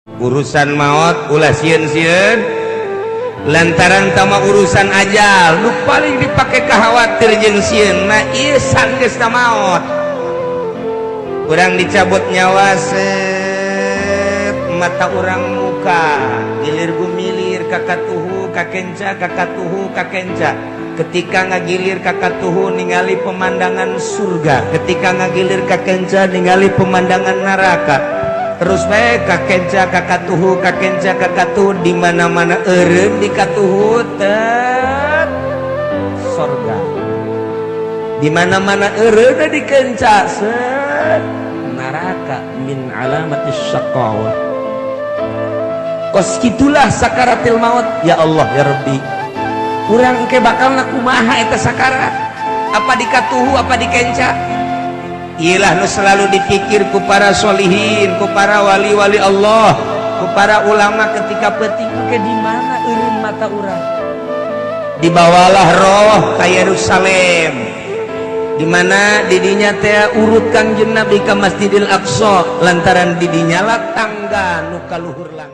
Urusan maut ulah sieun-sieun, lantaran tama urusan ajal nu paling dipake khawatir jeung sieun mah ieu sanggeusna maot. Urang dicabut nyawa, set, mata urang muka, gilir gumilir ka katuhu ka kenca, ka katuhu ka kenca. Ketika ngagilir ka katuhu, ningali pemandangan surga. Ketika ngagilir ka kenca, ningali pemandangan neraka. Terus bae ka kenca ka katuhu, ka kenca ka katuhu. Di mana-mana eureun di katuhu tet sorga, di mana-mana eureun di kenca set neraka. Min alamatis syaqawah. Kos kitulah sakaratil maut. Ya Allah, ya Rabbi, urang ke bakal kumaha eta sakarat? Apa di katuhu, apa di kenca? Ilah nu selalu dipikir ku para solihin, ku para wali-wali Allah, ku para ulama ketika peuting ke di mana eureun mata urang. Dibawalah roh ke Yerusalem, di mana didinya teh urut Kangjeng Nabi ke Masjidil Aqsa, lantaran didinya lah tangga nu kaluhur langit.